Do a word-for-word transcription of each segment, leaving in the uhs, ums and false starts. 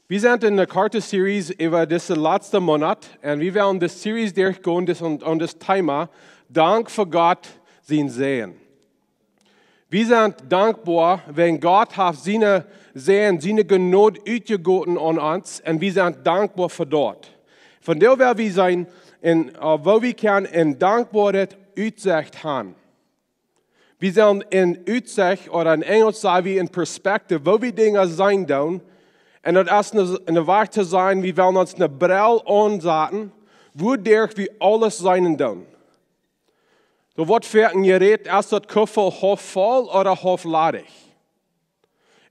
Wie sent en de korte Series äwa dise latste Moonat un wie wellen de Series derchgonen, dis, un, un dis Thema: Dank fa Gott sien Säajen. Wie sent dankboa, wan Gott haft siene Säajen, siene Jnod utjegoten aun ons, un wie sent dankboa fa daut. Vondoag well wie seenen, en, äh, woo wie kjennen en dankboaret Utsecht han. Wie sellen en Utsecht, ooda en Enjelsch saj wie en perspective, woo wie Dinja seenen doonen. Un daut es ne, ne Wajch to sajen, wie wellen ons ne Brell aunsaten, wuaderch wie aules seenen doonen. Doa woat foaken jerät, es daut Kuffel haulf voll ooda haulf ladich?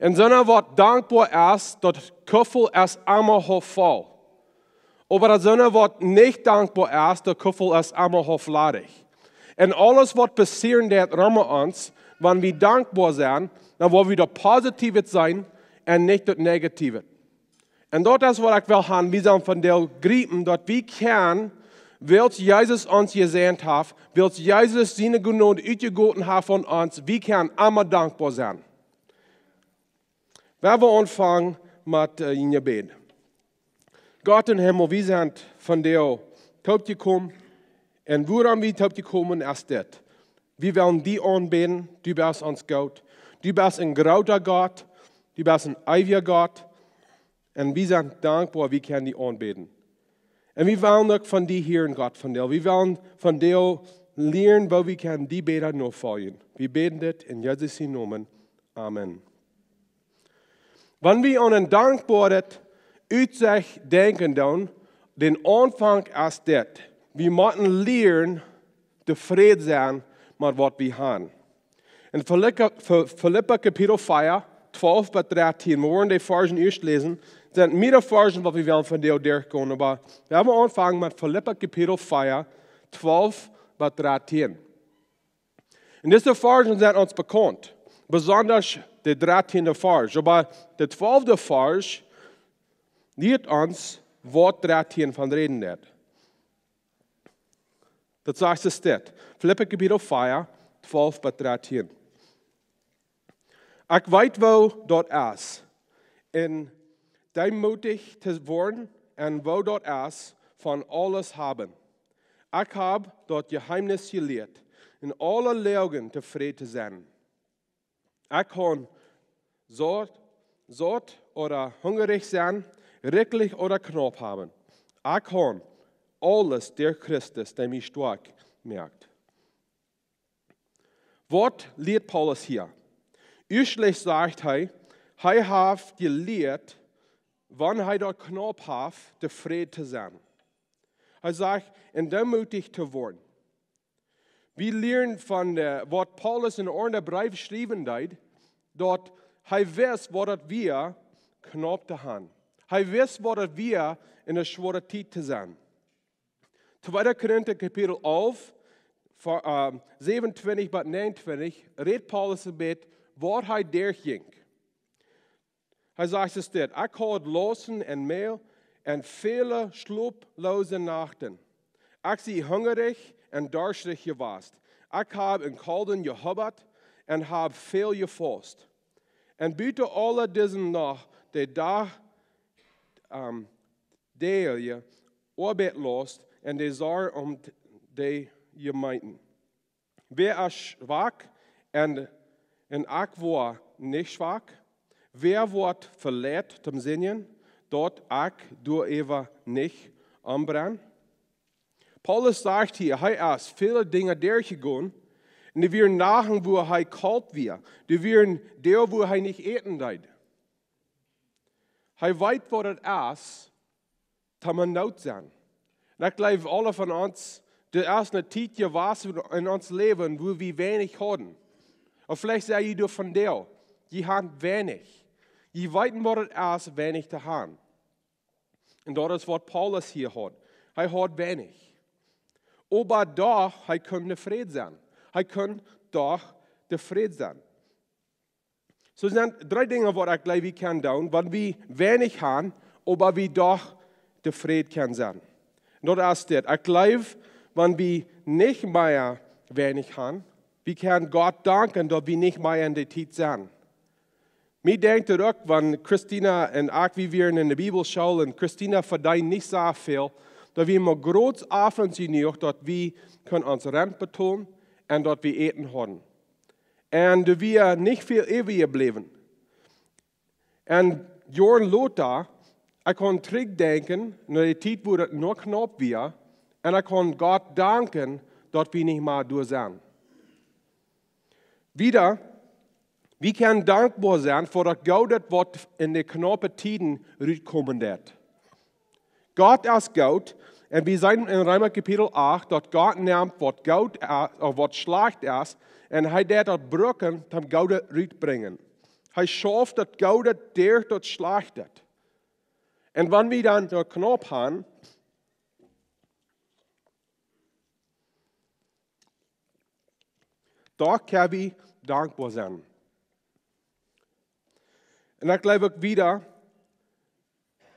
Un soona waut dankboa es, daut Kuffel es emma haulf voll. Oba daut soona waut nich dankboa es, daut Kuffel es emma haulf ladich. Un aules waut passieren deit rom ons, wan wie dankboa sent, dan woa wie daut Positiewet seenen un nich daut Negatiewe. Un daut es waut ekj well han, wie sellen vondoag griepen, daut wie kjennen, wiels Jesus ons jesäajent haft, wiels Jesus siene Jnod utjegoten haft aun ons, wie kjennen emma dankboa sennen. Wie wellen aunfangen met, äh, een Jebäd. Gott em Himmel, wie sent vondoag toopjekomen. Un wuarom wie toopjekomen sent, es dit: Wie wellen die aunbäden, du best ons Gott. Du best een groota Gott, du best een eewja Gott. Un wie sent dankboa, wie kjennen die aunbäden. Un wie wellen uk von die hieren, Gott, vondoag. Wie wellen vondoag lieren, woo wie kjennen die bäta nofoljen. Wie bäden dit en Jesus sienen Nomen. Amen. Wan wie aun een dankboaret Utsecht denkjen doonen, dän Aunfank es dit: Wie motten lieren tofräd sennen met waut wie han. En Filippa, Fi-, Filippa Kapitel vea, twalf bat dartieen, wie woaren de Varzen ieescht läsen, sent mearere Varzen waut wie wellen vondoag derchgonen, oba wie wellen aunfangen met Filippa Kapitel vea, twalf bat dartieen. Un dise Varzen sent ons bekaunt, besonda de dartieende Varsch. Oba de twalfte Varsch lieet ons, waut dartieen von räden deit. Daut sajcht soo dit: Filippa Kapitel vea, twalf bat dartieen. Ekj weet, woo daut es, en deemootich to woaren, un woo daut es, von aules haben. Ekj hab daut Jeheemnis jelieet, en aule Loagen tofräd to sennen. Ekj kaun saut, saut ooda hungrich sennen, rikjlich ooda knaup haben. Ekj kaun aules derch Christus, dee mie stoakj moakt. Waut lieet Paulus hia? Ieeschtlich sajcht hee, hee haft jelieet, wan hee daut knaup haft, tofräd to sennen. Hee sajcht, en deemootich to woaren. Wie lieren von, äh, waut Paulus en de aundre Breew schriewen deed, daut hee wist, waut daut wia, knaup to han. Hee wist, waut daut wia, en eene schwoare Tiet to sennen. Tweede Korinta Kapitel alf, Va-, äh, säwenuntwintich bat näajenuntwintich, rät Paulus een bät, waut hee derchjinkj. Hee sajcht soo dit: Ekj haud Lausten un Mood un väle schloplose Nachten. Ekj sie hungrich un darstich jewast. Ekj hab em Kolden jehobbat un hab väl jefaust. Un buta aul disen noch de Dach, ähm, däajliche Oabeit Laust un de Sorj om de Jemeenten. Wäa es schwak un, un ekj woa nich schwak? Wäa woat veleit toom sinjen, daut ekj doaräwa nich ombrenn? Paulus sajcht hia, hee es väle Dinja derchjegonen, un doa wieren Nachten, wua hee kolt wia, doa wieren Doag, wua hee nich äten deed. Hee weet, waut daut es, toom en Noot sennen. Un ekj jleew, aule von ons, doa es eene Tiet jewast en ons Läwen, wua wie weinich hauden. Ooda veleicht sie jie doa vondoag, jie haben weinich. Jie weeten, waut daut es, weinich to haben. Un daut es, waut Paulus hia haud. Hee haud weinich. Oba doch, hee kunn tofräd sennen. Hee kunn doch tofräd sennen. Soo sent dree Dinja, waut ekj jleew, wie kjennen doonen, wan wie weinich haben, oba wie doch tofräd kjennen sennen. Un daut es dit. Ekj jleew, wan wie nich mea weinich haben, wie kjennen Gott danken, daut wie nich mea en dee Tiet sent. Mie denkjt daut uk, wan Christina un ekj, wie wieren enne Bibelschool un Christina vedeend nich soo väl, daut wie mau groots aufens jenuach, daut wie kunnen ons Rent betolen un daut wie Äten hauden. Un doa wia nich väl äwajebläwen. Un Joaren lota, ekj kaun trigjdenkjen no de Tiet, wua daut noch knaup wia, un ekj kaun Gott danken, daut wie nich mea doa sent. Wieda, wie kjennen dankboa sennen fa daut Goode, waut en de knaupe Tieden rutkomen deed. Gott es goot, un wie seenen en Reema Kapitel acht, daut Gott nemt waut goot, äh, waut schlajcht es, un hee deit daut brucken, toom Goodet rutbrinjen. Hee schauft daut Goode derch daut Schlajchte. Un wan wie dan daut knaup haben, doa kjenn wie dankboa sennen. Un ekj jleew uk wieda,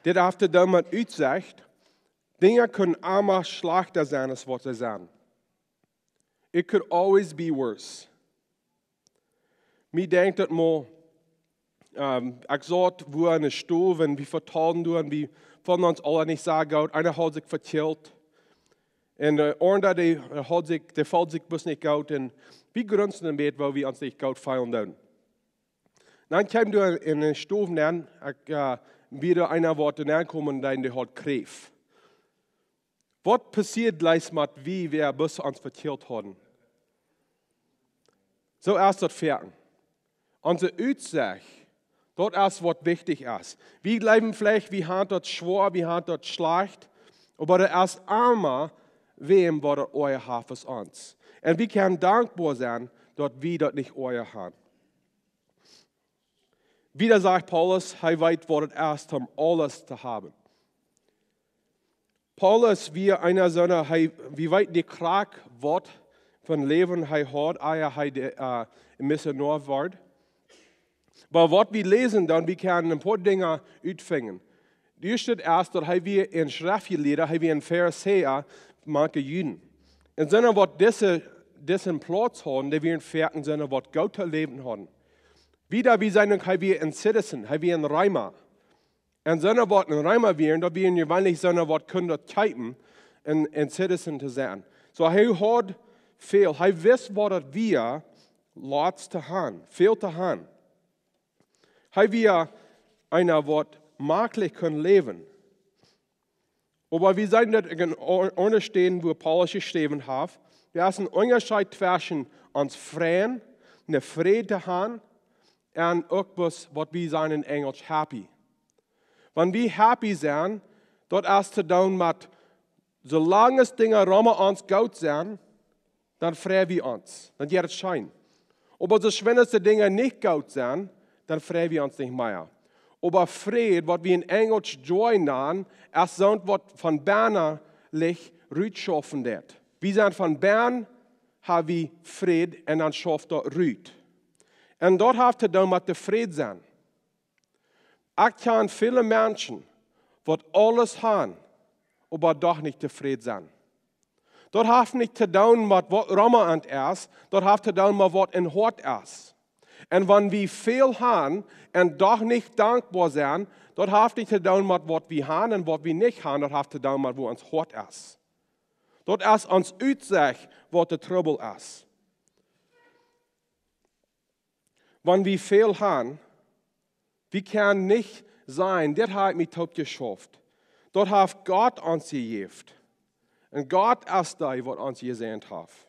dit haft to doonen met Utsecht. Dinja kjennen emma schlajchta sennen aus waut see sent. It could always be worse. Mie denkjt daut mau, ähm, ekj saut wua enne Stow un wie vetalen doa un wie fungen ons aula nich soo goot. Eena haud sikj vekjilt. Un de aundra, dee haud sikj, dee feeld sikj bloos nich goot. Un wie grunsten een bät, woo wie ons nich goot feelen doonen. Dan kjeem doa enne Stow nenn, ekj, äh, wia eena waut nenn kjeem un dee, dee haud Kjräft. Waut passieed jlikj met wie, wäa bloos ons vekjilt hauden? Soo es daut foaken. Onse Utsecht, daut es waut wichtich es. Wie jleewen veleicht, wie haben daut schwoa, wie haben daut schlajcht, oba doa es emma wäm, waut daut oaja haft aus ons. Un wie kjennen dankboa sennen, daut wie daut nich oaja haben. Wieda sajcht Paulus, hee weet, waut et es, om aules to haben. Paulus wia eena soona, hee, wie weeten nich krakjt, waut fa een Läwen hee haud, ea hee de, äh, Missionoa wort. Oba waut wie läsen dan, wie kjennen een poa Dinja utfinjen. Daut ieeschte es, daut hee wia een Schreftjelieeda, hee wia een Farisäa, mank de Juden. Un soone waut dise, disen Plauz hauden, dee wieren foaken soone waut goot to läwen hauden. Wieda, wie seenen, hee wia een Citizen, hee wia een Reema. Un soone waut een Reema wieren, daut wieren jeweenlich soone waut kunnen daut kjeepen, een, een Citizen to sennen. Soo, hee haud väl, hee wist waut et wia, lots to haben, väl to haben. Hee wia eena waut maklich kunn läwen. Oba wie seenen daut en aundre Städen, wua Paulus jeschräwen haft, doa es een Unjascheet tweschen ons freien, een Fräd to haben, un uk waut, waut wie sajen en Enjlisch happy. Wan wie happy sent, daut es to doonen met, soo lang aus Dinja rom ons goot sent, dan frei wie ons, dan jeit et scheen. Oba soo schwind aus de Dinja nich goot sent, dan frei wie ons nich mea. Oba Fräd, waut wie en Enjlisch joy nanen, es soont waut von bennen sikj rutschaufen deit. Wie sent von bennen, ha wie Fräd un dan schauft daut rut. Un daut haft to doonen met tofräd sennen. Ekj kjan väle Menschen, waut aules haben, oba doch nich tofräd sent. Daut haft nich to doonen met waut rom an et es, daut haft to doonen met waut em Hoat es. Un wan wie väl haben un doch nich dankboa sent, daut haft nich to doonen met waut wie haben un waut wie nich haben, daut haft to doonen met woo ons Hoat es. Daut es ons Utsecht, waut de Trubbel es. Wan wie väl haben, wie kjennen nich sajen, dit hab ekj mie toopjeschauft. Daut haft Gott ons jejäft. Un Gott es dee, waut ons jesäajent haft.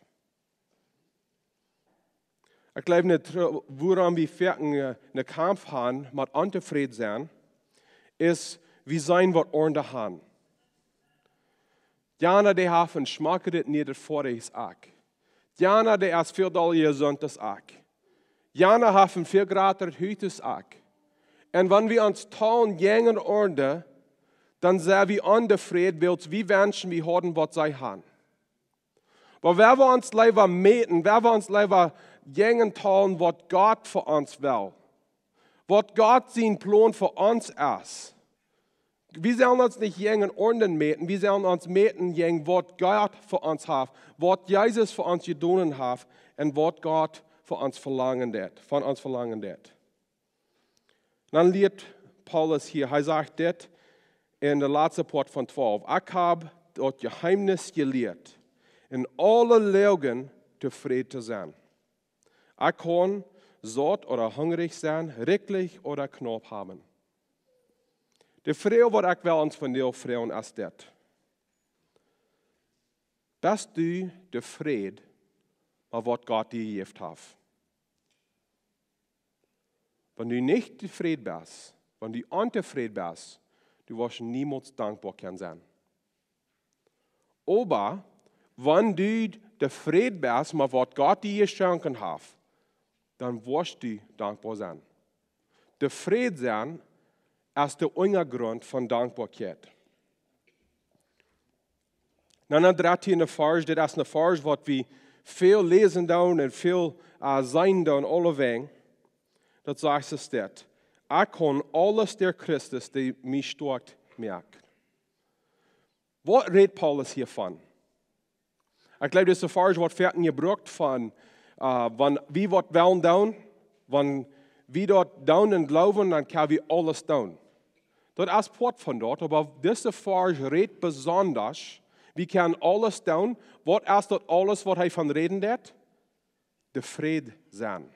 Ekj jleew, nich, wuarom wie foaken, äh, een Kaumf haben met ontofräd sennen, es, wie seenen waut aundre haben. Jana, dee haft een schmocket, nieet Foatich aus ekj. Jana, dee es väl dolla jesunt aus ekj. Jana haft een väl jratret Hus aus ekj. Un wan wie ons talen jäajen aundre, dan sent wie ontofräd, wiels wie wenschen, wie hauden waut see haben. Oba wan wie ons leewa mäten, wan wie ons leewa jäajen talen, waut Gott fa ons well, waut Gott sien Plon fa ons es. Wie sellen ons nich jäajen aundre mäten, wie sellen ons mäten jäajen waut Gott fa ons haft, waut Jesus fa ons jedonen haft un waut Gott fa ons velangen deit, von ons velangen deit. Dan lieet Paulus hia, hee sajcht dit en de latste Poat von twalf: "Ekj hab daut Jeheemnis jelieet, en aule Loagen tofräd to sennen. Ekj kaun saut ooda hungrich sennen, rikjlich ooda knaup haben." De Froag, waut ekj well ons vondoag froagen, es dit: Best du tofräd met waut Gott die jejäft haft? Wan du nich tofräd best, wan du ontofräd best, du woascht niemols dankboa kjennen sennen. Oba wan du tofräd best met waut Gott die jeschonken haft, dan woascht du dankboa sennen. Tofräd sennen es de Unjagrunt von Dankboakjeit. Dan de dartieende Varsch, dit es een Varsch waut wie väl läsen doonen un väl, äh, seenen doonen, aulewäajen. Daut sajcht es dit: "Ekj kaun aules derch Christus, dee mie stoakj moakt." Waut rät Paulus hia von? Ekj jleew, dit es een Varsch waut foaken jebrukt von, äh, wan wie waut wellen doonen, wan wie daut doonen un jleewen, dan kjenn wie aules doonen. Daut es Poat von daut, oba dit Varsch rät besonda, wie kjennen aules doonen. Waut es daut aules waut hee von räden deit? Tofräd sennen.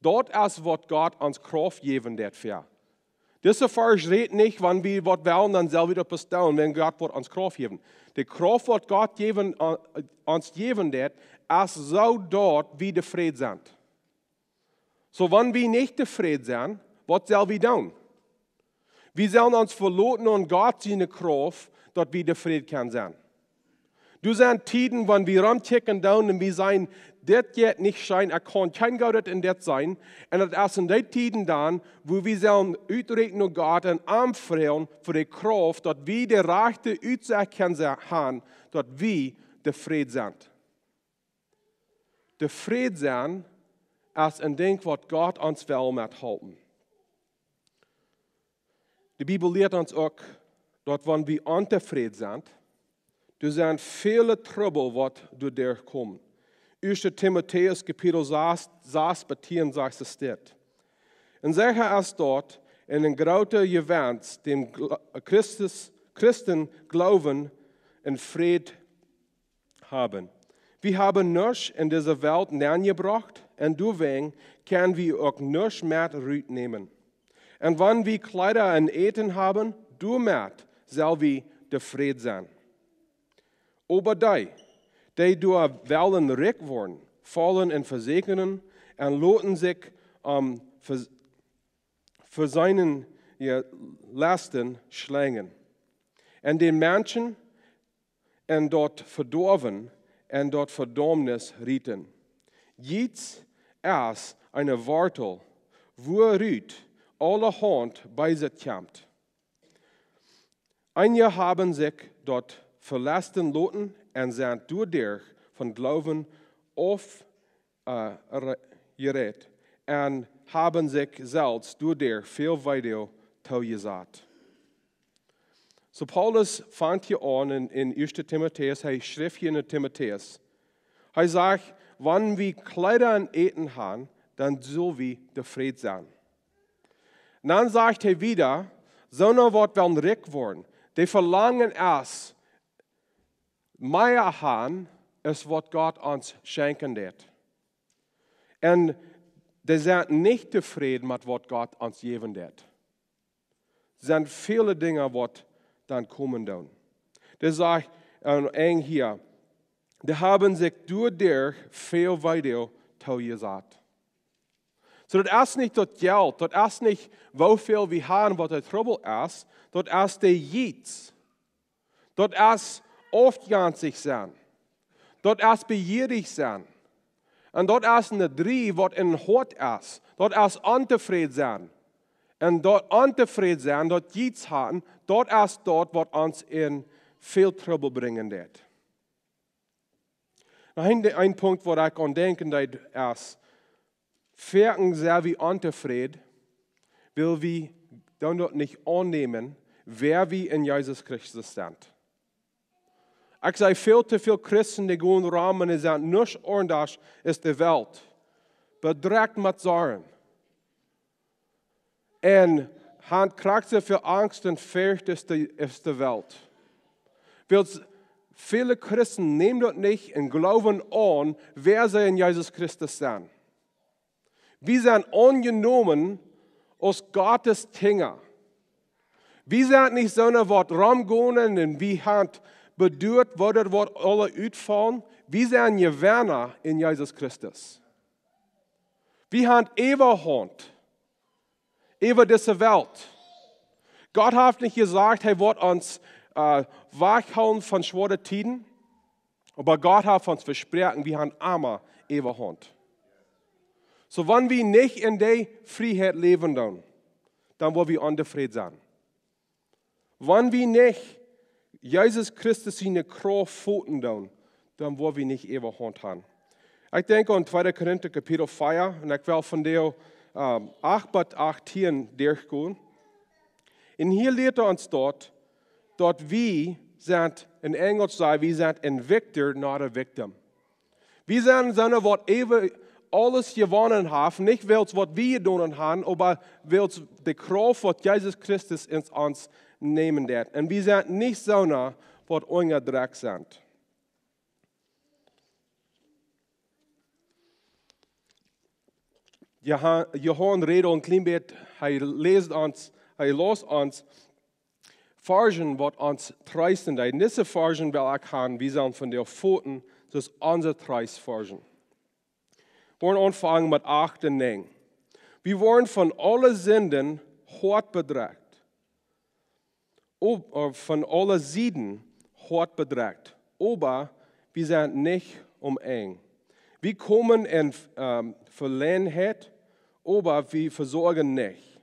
Daut es waut Gott ons Krauft jäwen deit fa. Dit Varsch rät nich, wan wie waut wellen, dan sell wie daut bloos doonen, wan Gott woat ons Krauft jäwen. De Krauft waut Gott jäwen, äh, ons jäwen deit, es soo daut wie tofräd sent. Soo, wan wie nich tofräd sent, waut sell wie doonen? Wie sellen ons veloten aun Gott siene Krauft, daut wie tofräd kjennen sennen. Doa sent Tieden, wan wie romkjikjen doonen un wie sajen: "Dit jeit nich scheen, ekj kaun kjeen Goodet en dit seenen." Un daut es en dee Tieden dan, wua wie sellen utrieekjen no Gott un aunfroagen fa de Krauft, daut wie de rajchte Utsecht kjennen se-, haben, daut wie tofräd sent. Tofräd sennen es een Dinkj waut Gott ons well methalpen. De Bibel lieet ons uk, daut wan wie ontofräd sent, doa sent väle Trubbel waut doaderch komen. Ieeschte Timotäus Kapitel sas, sas bat tieen sajcht et dit: "Un secha es daut, un een groota Jewenst, däm Gla-, Christus, Christen Gloowen un Fräd haben. Wie haben nuscht en dise Welt nenjebrocht, un doawäajen kjenn wie uk nuscht met rutnämen. Un wan wie Kjleeda un Äten haben, doamet sell wie tofräd sennen. Oba dee, dee doa wellen rikj woaren, faulen en Vesäkjungen un loten sikj om Ve-, Vesieekjungen, jo, Lesten schlenjen, un dän Menschen en daut Vedoawen un daut Vedaumnis rieten. Jiets es eene Wortel, wua rut aulahaunt Beeset kjemt. Eenje haben sikj daut veleiden loten un sent doaderch vom Gloowen auf-, äh, re-, jerät un haben sikj selfst doaderch väl Weedoag toojesat." Soo Paulus fangt hia aun en, en ieeschte Timotäus, hee schrift hia no Timotäus. Hee sajcht, wan wie Kjleeda un Äten haben, dan sell wie tofräd sennen. Un dan sajcht hee wieda, soone waut wellen rikj woaren, dee velangen es mea han aus waut Gott ons schenkjen deit. Un dee sent nich tofräd met waut Gott ons jäwen deit. Sent väle Dinja waut dan komen doonen. Dee sajcht, äh, Enj hia, dee haben sikj doaderch väl Weedoag toojesat. Soo, daut es nich daut Jelt, daut es nich woo väl wie haben, waut de Trubbel es, daut es de Jiets. Daut es aufjenstich sennen. Daut es bejierich sennen. Un daut es eene Drift waut em Hoat es. Daut es ontofräd sennen. Un daut ontofräd sennen, daut Jiets haben, daut es daut waut ons en väl Trubbel brinjen deit. Noch een, een Punkt waut ekj aun denkjen deed es, foaken sent wie ontofräd, wiels wie dan daut nich aunnämen, wäa wie en Jesus Christus sent. Ekj see väl too väl Christen, dee gonen rom un dee sent nuscht aundasch aus de Welt. Bedrekjt met Sorjen. Un han krakjt soo väl Angst un Forcht aus de, aus de Welt. Wiels väle Christen nämen daut nich un jleewen aun, wäa see en Jesus Christus sent. Wie sent aunjenomen aus Gottes Kjinja. Wie sent nich soone, waut romgonen un wie han beduat, woo daut woat aules utfaulen. Wie sent Jewenna en Jesus Christus. Wie han Äwahaunt äwa dise Welt. Gott haft nich jesajcht, hee woat ons, äh, wajchhoolen von schwoare Tieden, oba Gott haft ons vesproaken, wie han emma Äwahaunt. Soo, wan wie nich en dee Frieheit läwen, dan, dan woa wie ontofräd sennen. Wan wie nich Jesus Christus siene Krauft foten doonen, dan woa wie nich Äwahaunt han. Ekj denkj aun tweede Korinta Kapitel vea, un ekj well von Deel, ähm, acht bat achtieen derchgonen. Un hia lieet hee ons daut, daut wie sent, en Enjlisch sajcht, wie sent en victor, not a victim. Wie sent soone, waut äwa aules jewonnen haft, nich wiels waut wie jedonen han, oba wiels de Krauft, waut Jesus Christus en ons nämen deed. Un wie sent nich soone, waut unjadrekjt sent. Joha-, Johan rät een kjlien bät, hee läst ons, hee läst ons Varschen, waut ons treesten deed. Dise Varschen well ekj han, wie sellen von dee foten, daut es onse Treestvarschen. Wie woaren aunfangen met acht un näajen. Wie woaren von aule Sinden hoat bedrekjt. Ob-, äh, von aule Sieden hoat bedrekjt. Oba wie sent nich omenj. Wie komen en, ähm, Veloagenheit, oba wie vesorjen nich.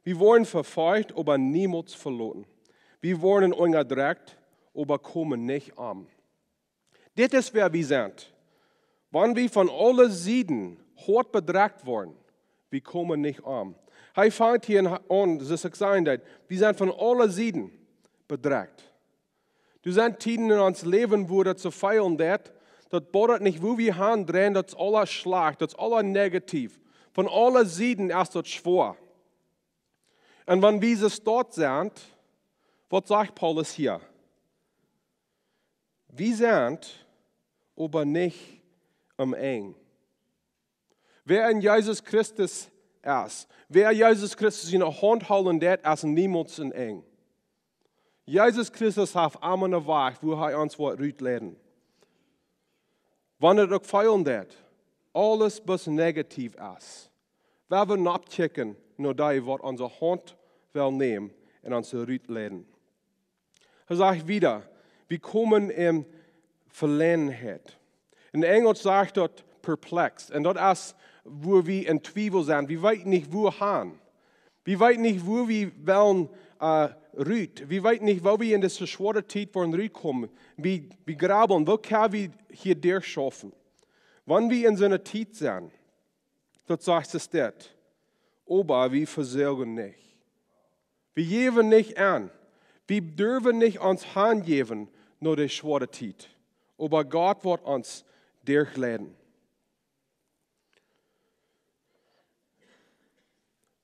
Wie woaren vefolcht, oba niemols veloten. Wie woaren unjadrekjt, oba komen nich om. Dit es wäa wie sent. Wan wie von aule Sieden hoat bedrekjt woaren, wie komen nich om. Hee fangt hia aun, soo aus ekj säd, wie sent von aule Sieden bedrekjt. Doa sent Tieden en ons Läwen, wua daut soo väl deit, daut bodat nich, wua wie han dreien, daut es aules schlajcht, daut es aules negativ. Von aule Sieden es daut schwoa. Un wan wie soo doa sent, waut sajcht Paulus hia? Wie sent oba nich omenj. Wäa en Jesus Christus es, wäa Jesus Christus siene Haunt hoolen deit, es niemols omenj. Jesus Christus haft emma eenen Wajch, wua hee ons woat rutleiden. Wan et uk väl deit, aules waut negativ es, woa wie nokjikjen no dee, waut onse Haunt well nämen un ons rutleiden. Hee sajcht wieda, wie komen en Veloagenheit. En Enjlisch sajcht daut perplexed. Un daut es, wua wie en Twiewel sent. Wie weeten nich, wua han. Wie weeten nich, wua wie wellen, äh, rut. Wie weeten nich, woo wie en dise schwoare Tiet woaren rutkomen. Wie, wie grubbeln, woo kjenn wie hia derchschaufen? Wan wie en soone Tiet sent, daut sajcht et dit. Oba wie vesorjen nich. Wie jäwen nich aun. Wie derwen nich ons hanjäwen no de schwoare Tiet. Oba Gott woat ons derchleiden.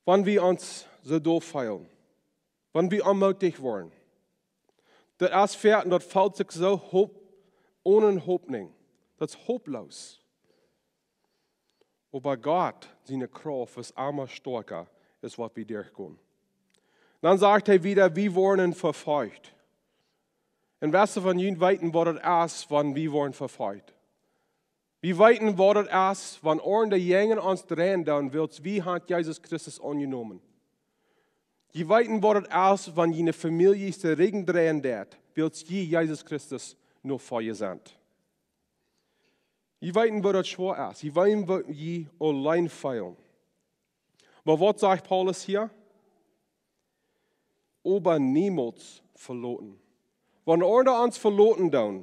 Wan wie ons soo doll feelen, wan wie onmootich woaren, daut es foaken, daut feelt sikj soo hop-, onen Hopninj. Daut es hoploos. Oba Gott siene Krauft es emma stoakja aus waut wie derchgonen. Dan sajcht hee wieda, wie woaren vefolcht. Un wäa von junt weeten, waut et es, wan wie woaren vefolcht? Wie weeten, waut et es, wan aundre jäajen ons dreien doonen, wiels wie han Jesus Christus aunjenomen. Jie weeten, waut et es, wan june Famielje de Rigjen dreien deit, wiels jie Jesus Christus Nofolja sent. Jie weeten, waut daut schwoa es. Jie weeten, woo jie auleen feelen. Oba waut sajcht Paulus hia? Oba niemols veloten. Wan aundre ons veloten doonen,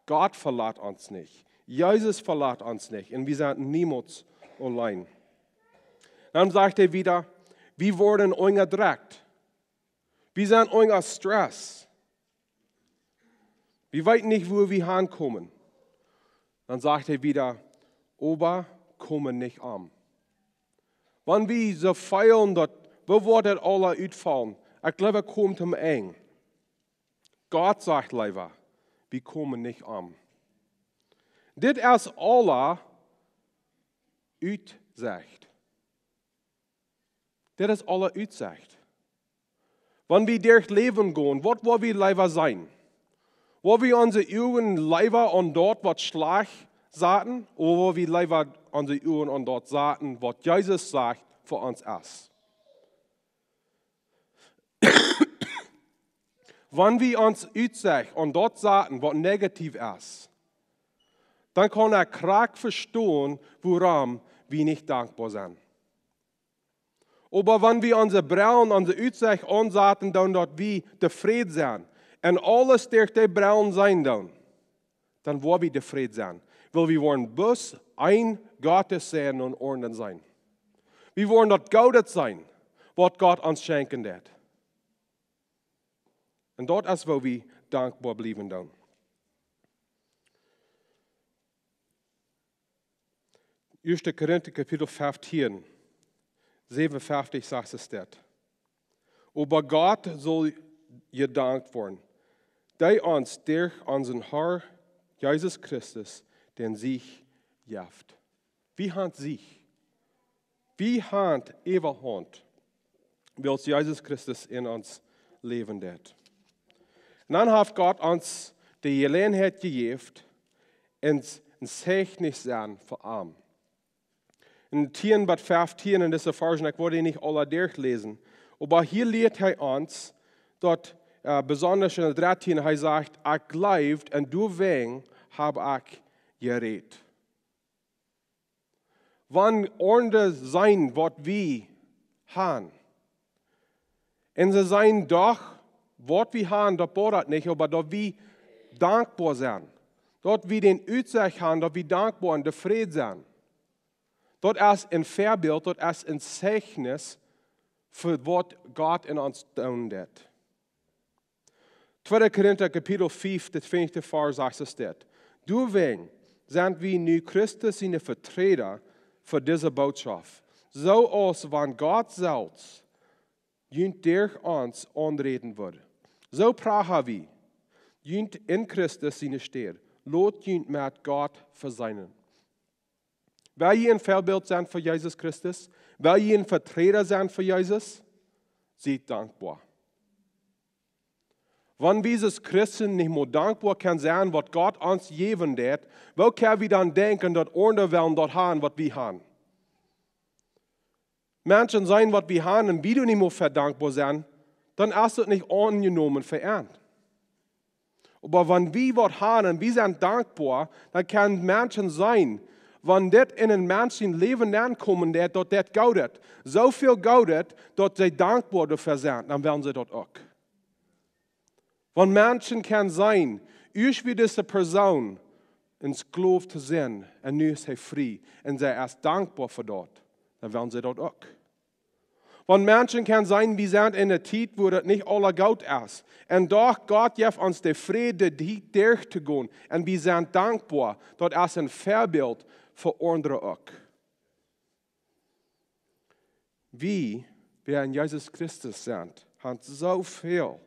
Gott velat ons nich. Jesus velat ons nich. Un wie sent niemols auleen. Dan sajcht hee wieda, wie woaren unjadrekjt. Wie sent unja Stress. Wie weeten nich, wua wie hankomen. Dan sajcht hee wieda, oba komen nich om. Wan wie soo feelen daut, woo woat daut aules utfaulen? Ekj jleew, ekj kom tom Enj. Gott sajcht leewa, wie komen nich om. Dit es aule Utsecht. Dit es aule Utsecht. Wan wie derch Läwen gonen, waut woa wie leewa seenen? Woa wie onse Uagen leewa aun daut, waut schlajcht, saten, ooda woa wie leewa onse Uagen aun daut saten, waut Jesus sajcht fa ons es? Wan wie ons Utsecht aun daut saten, waut negatiev es, dan kaun ekj krakjt vestonen, wuarom wie nich dankboa sent. Oba wan wie onse Brellen, onse Utsecht aunsaten, dan daut wie tofräd sent un aules derch dee Brellen seenen doonen, dan woa wie tofräd sennen. Wiels wie woaren bloos een Gott seenen un Ordnunk seenen. Wie woaren daut Goode seenen, waut Gott ons schenkjen deed. Un daut es, woo wie dankboa bliewen doonen. Ieeschte Korinta Kapitel feftieen, säwenunfeftich sajcht et dit: Oba Gott saul jedankt woaren, dee ons derch onsen Herr Jesus Christus dän Sieg jeft. Wie haben Sieg. Wie haben Äwahaunt, wiels Jesus Christus en ons läwen deit. Un dan haft Gott ons de Jeläajenheit jejäft, ons een Zeichnis sennen fa am. En tieen bat feftieen en dise Varsch, ekj woa dee nich aule derchläsen, oba hia lieet hee ons daut, äh, besonda en de dartieen, hee sajcht: Ekj jleewd un doawäajen hab ekj jerät. Wan aundre seenen, waut wie haben, un see seenen doch, waut wie haben, daut bodat nich, oba daut wie dankboa sent. Daut wie dän Utsecht haben, daut wie dankboa un tofräd sent. Daut es een Väabilt, daut es een Zeichnis fa waut Gott en ons doonen deit. Tweede Korinta Kapitel fief, de twintichste Varsch sajcht et dit: Doawäajen sent wie nu Christus siene Veträda fa dise Bootschoft, soo aus wan Gott selfst junt derch ons aunräden wudd. Soo pracha wie junt en Christus siene Städ: Lot junt met Gott veseenen. Well jie een Väabilt sennen fa Jesus Christus? Well jie een Veträda sennen fa Jesus? Siet dankboa. Wan wie aus Christen nich mol dankboa kjennen sennen, waut Gott ons jäwen deit, woo kjenn wie dan denkjen, daut aundre wellen daut haben, waut wie haben? Menschen seenen, waut wie haben, un wie doonen nich mol dankboa sennen, dan es daut nich aunjenomen fa an. Oba wan wie waut haben un wie sent dankboa, dan kjennen Menschen seenen, wan dit en een Mensch sien Läwen aunkomen deit, daut deit Goodet. Soo väl Goodet, daut see dankboa doafäa sent, dan wellen see daut uk. Wan Menschen kjennen seenen, ieescht wia dise Persoon een Skloow to sennen, un nu es hee frie, un see es dankboa fa daut, dan wellen see daut uk. Wan Menschen kjennen seenen, wie sent en eene Tiet, wua daut nich aula goot es, un doch Gott jeft ons de Fräd, de Tiet derchtogonen, un wie sent dankboa, daut es een Väabilt fa aundre uk. Wie, wäa en Jesus Christus sent, haben soo väl,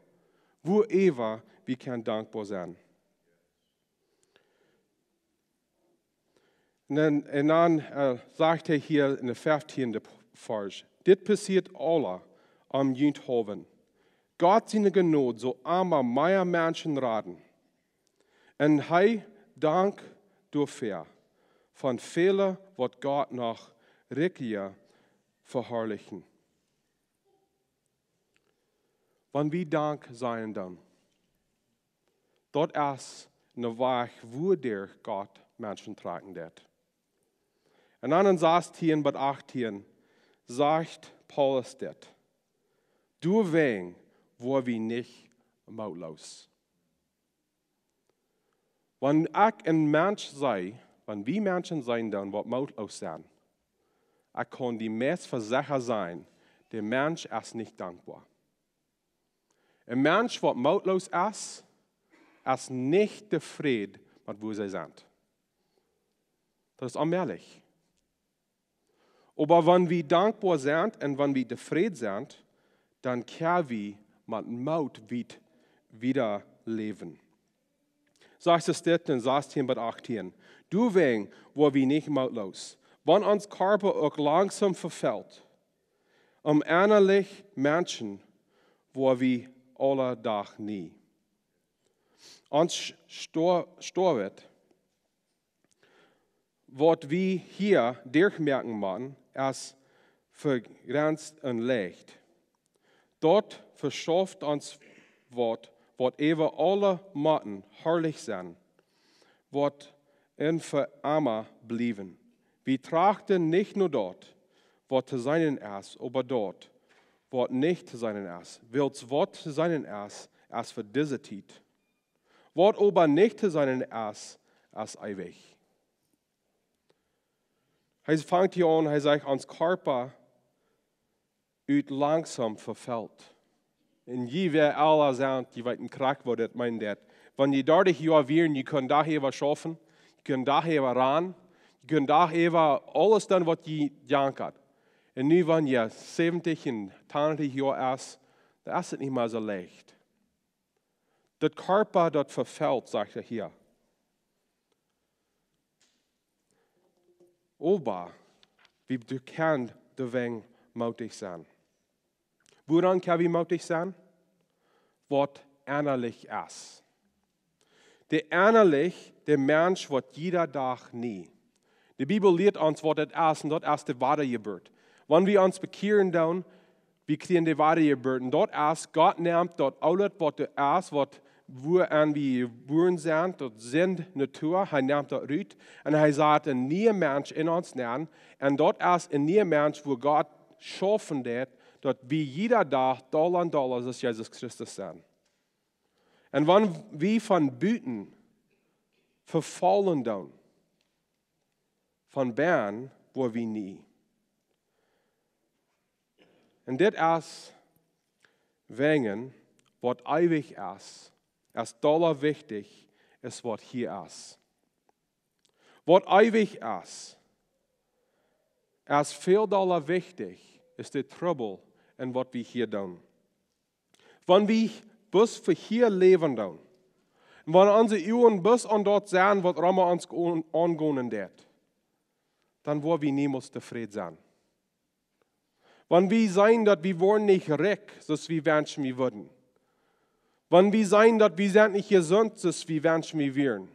wuaräwa wie kjennen dankboa sennen. Un dan, un dan, äh, sajcht hee hia en de feftieende Varsch: Dit passieet aula om junt haulwen. Gott siene Jnod saul emma mea Menschen raden. Un hee dankt doafäa, von väle woat Gott noch rikja veharlichen. Wan wie Dank sajen dan, daut es een Wajch, wuaderch Gott Menschen trakjen deit. Un dan en sastieen bat achtieen sajcht Paulus dit: Doawäajen woa wie nich mootloos. Wan ekj een Mensch see, wan wie Menschen seenen dan, waut mootloos sent, ekj kaun die meist vesecha sajen, de Mensch es nich dankboa. Een Mensch, waut mootloos es, es nich tofräd met wua see sent. Daut es onmäajlich. Oba wan wie dankboa sent un wan wie tofräd sent, dan kjenn wie met Moot wieda läwen. Sajcht es dit en sastieen bat achtieen: Doawäajen woa wie nich mootloos, wan ons Kjarpa uk langsom vefelt. Om ennalich Menschen woa wie aule Dach nie. Ons stoawet, waut wie hia derchmoaken motten, es vegrenst un leicht. Daut veschauft ons waut, waut äwa aule Moten harlich sennen, waut en fa emma bliewen. Wie trachten nich no daut, waut to seenen es, oba daut, waut nich to seenen es. Wiels waut to seenen es, es fa dise Tiet. Waut oba nich to seenen es, es eewich. Hee fangt hia aun, hee sajcht, ons Kjarpa ut langsom vefelt. Un jie, wäa ella sent, jie weeten krakjt, waut dit meenen deit. Wan jie dartich Joa wieren, jie kunnen Dach äwa schaufen, jie kunnen Dach äwa rannen, jie kunnen Dach äwa aules doonen, waut jie jankat. Un nu, wan jie säwentich un tachentich Joa es, dan es et nich mea soo leicht. Daut Kjarpa, daut vefelt, sajcht hee hia. Oba wie kjennen doawäajen mootich sennen. Wuarom kjenn wie mootich sennen? Waut ennalich es. De ennalich, de Mensch woat jieda Dach nie. De Bibel lieet ons, waut et es, un daut es de Wadajeburt. Wan wie ons bekjieren doonen, wie kjrieen de Wadajeburt. Un daut es, Gott nemt daut aulet, waut doa es, waut, wuaenn wie jebuaren sent, daut Sind Natua, hee nemt daut rut. Un hee sat een niea Mensch en ons nenn. Un daut es een niea Mensch, wua Gott schaufen deit, daut wie jieda Dach dolla un dolla soo aus Jesus Christus sent. Un wan wie von buten vefaulen doonen, von bennen woa wie nie. Un dit es wäajen waut eewich es, es dolla wichtich es waut hia es. Waut eewich es, es väl dolla wichtich es de Trubbel en waut wie hia doonen. Wan wie bloos fa hia läwen doonen, un wan onse Uagen bloos aun daut sent, waut rom ons aun-, aungonen deit, dan woa wie niemols tofräd sennen. Wan wie seenen, daut wie woaren nich rikj, soo aus wie wenschen, wie wudden. Wan wie seenen, daut wie sent nich jesunt, soo aus wie wenschen, wie wieren.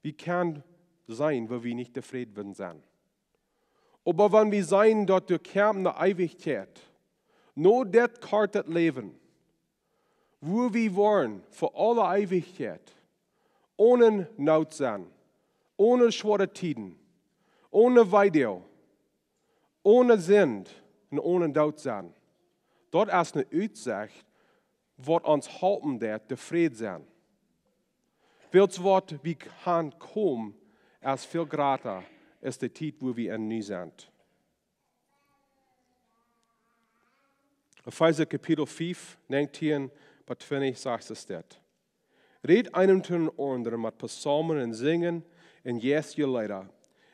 Wie kjennen seenen, woo wie nich tofräd wudden sennen. Oba wan wie seenen, daut doa kjemt ne Eewichkjeit, no dit korte Läwen, wua wie woaren fa aule Eewichkjeit, one Noot sennen, one schwoare Tieden, one Weedoag, one Sind un one Doot sennen. Daut es ne Utsecht, waut ons halpen deit tofräd sennen. Wiels waut wie kjennen komen, es väl jrata aus de Tiet, wua wie en nu sent. Efeesa Kapitel fiew, näajentieen bat twintich sajcht es dit: Rät eena dän aundren met Psalmen un Sinjen un jeistliche Leeda.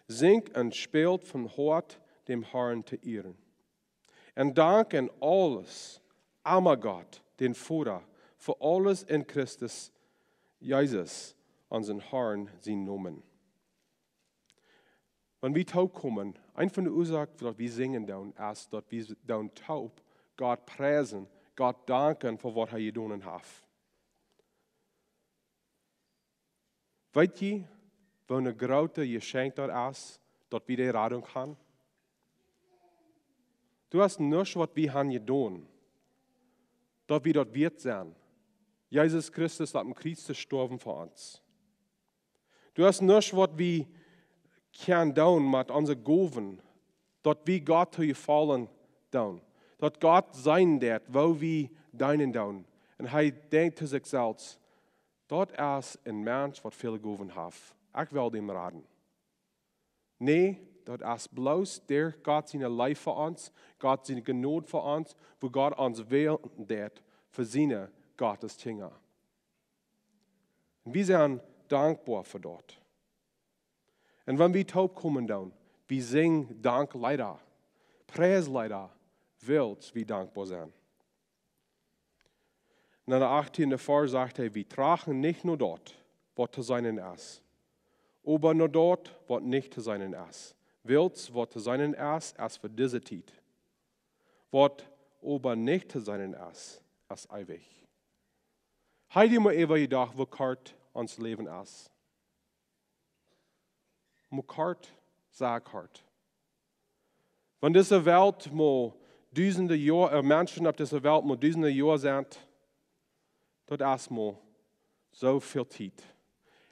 Sinjt un spält von Hoat däm Harn to Ieren. Un dankt en aules emma Gott, dän Voda, fa aules en Christus Jesus, onsen Harn, sienen Nomen. Wan wie toopkomen, eent von de Uasoaken, waut wie sinjen doonen, es daut wie doonen toop Gott priesen, Gott danken fa waut hee jedonen haft. Weet jie, woo een grootet Jeschenkj daut es, daut wie de Radunk haben? Daut es nuscht, waut wie haben jedonen, daut wie daut wieet sent, Jesus Christus opp däm Kjriez to stoawen fa ons. Daut es nuscht, waut wie kjennen doonen met onse Gowen, daut wie Gott to jefaulen doonen, daut Gott seenen deit, woo wie deenen doonen. Un hee denkjt to sikj selfst: Daut es een Mensch, waut väle Gowen haft. Ekj well däm raden. Nä, daut es bloos derch Gott siene Leew fa ons, Gott siene Jnod fa ons, woo Gott ons wälen deit fa siene Gotteskjinja. Un wie sent dankboa fa daut. Un wan wie toopkomen doonen, Wie sinjen Dankleeda, Priesleeda, wiels wie dankboa sent. En de achttiende Varsch sajcht hee: Wie trachten nich no daut, waut to seenen es, oba no daut, waut nich to seenen es. Wiels waut to seenen es, es fa dise Tiet. Waut oba nich to seenen es, es eewich. Hab jie mol äwa jedocht, woo kort ons Läwen es? Mau kort, sea kort. Wan dise Welt mau dusende Joa, äh, Menschen opp dise Welt mau dusende Joa sent, daut es mau soo väl Tiet.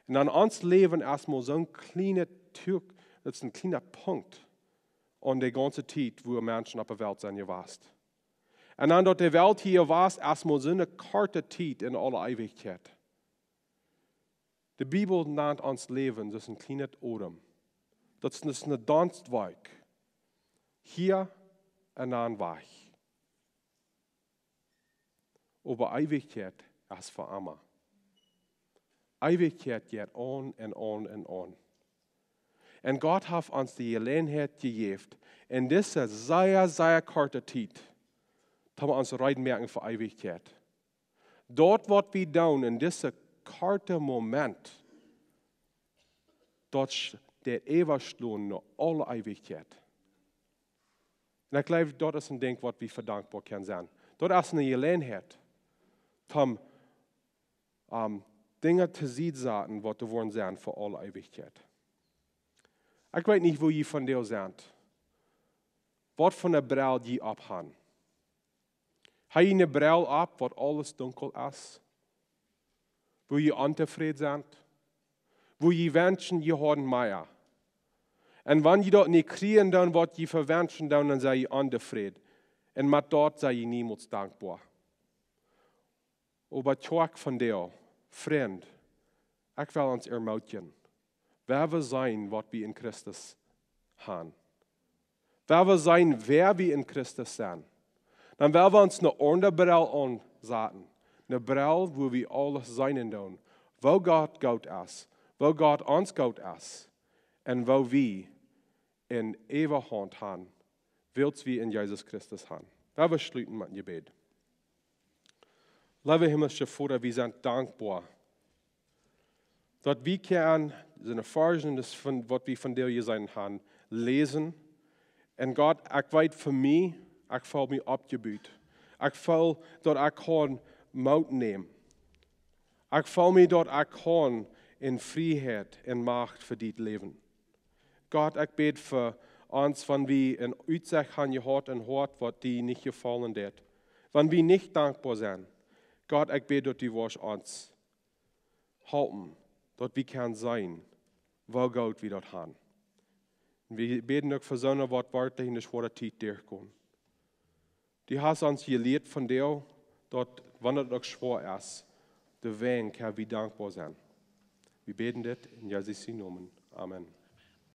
Un dan ons Läwen es mau soon kjliena Tuk, daut es een kjliena Punkt aun de gaunze Tiet, wua Menschen opp de Welt sent jewast. Un dan daut de Welt hia jewast es, mau soone korte Tiet en aule Eewichkjeit. De Bibel nant ons Läwen daut es een kjlienet Odem. Daut es, daut es ne Daunstwolkj. Hia un dan wajch. Oba Eewichkjeit es fa emma. Eewichkjeit jeit aun un aun un aun. Un Gott haft ons de Jeläajenheit jejäft, en dise sea, sea korte Tiet, daut wie ons reed moaken fa Eewichkjeit. Daut, waut wie doonen en dise korte Moment, daut sch-, daut äwaschlonen no aule Eewichkjeit. Un ekj jleew, daut es een Dinkj, waut wie fa dankboa kjennen sennen. Daut es ne Jeläajenheit, om, om Dinja to Sied saten, waut doa woaren sennen fa aule Eewichkjeit. Ekj weet nich, woo jie vondoag sent, waut fa ne Brell jie opp han. Ha jie ne Brell opp, waut aules dunkel es? Wua jie ontofräd sent? Wua jie wenschen, jie hauden mea? Un wan jie daut nich kjrieen doonen, waut jie wenschen doonen, dan sent jie ontofräd. Un met daut sent jie niemols dankboa. Oba Kjoakj vondoag, Frind, ekj well ons ermootjen. Wan wie seenen, waut wie en Christus han, wan wie seenen, wäa wie en Christus sent, dan well wie ons ne aundre Brell aunsaten. Ne Brell, wua wie aules seenen doonen, woo Gott goot es, woo Gott ons goot es, un woo wie ne Äwahaunt han, wiels wie en Jesus Christus han. Lot ons schluten met een Jebäd. Leewa himmlischa Voda, wie sent dankboa, daut wie kjennen dise Varschen, daut von, waut wie vondoag jeseenen han, läsen. Un Gott, ekj weet fa mie, ekj feel mie oppjebut. Ekj feel, daut ekj kaun Moot nämen. Ekj feel mie, daut ekj kaun en Frieheit un Macht fa dit läwen. Gott, ekj bäd fa ons, wan wie ne Utsecht han jehaut un jedonen, waut die nich jefaulen haft. Wan wie nich dankboa sent. Gott, ekj bäd, daut du woascht ons halpen, daut wie kjennen seenen, woo goot wie daut han. Un wie bäden uk fa soone, waut werkjlich en de schwoare Tiet derchgonen. Du hast ons jelieet vondoag, daut, wan daut uk schwoa es, doawäajen kjenn wie dankboa sennen. Wie bäden dit en Jesus sienen Nomen. Amen.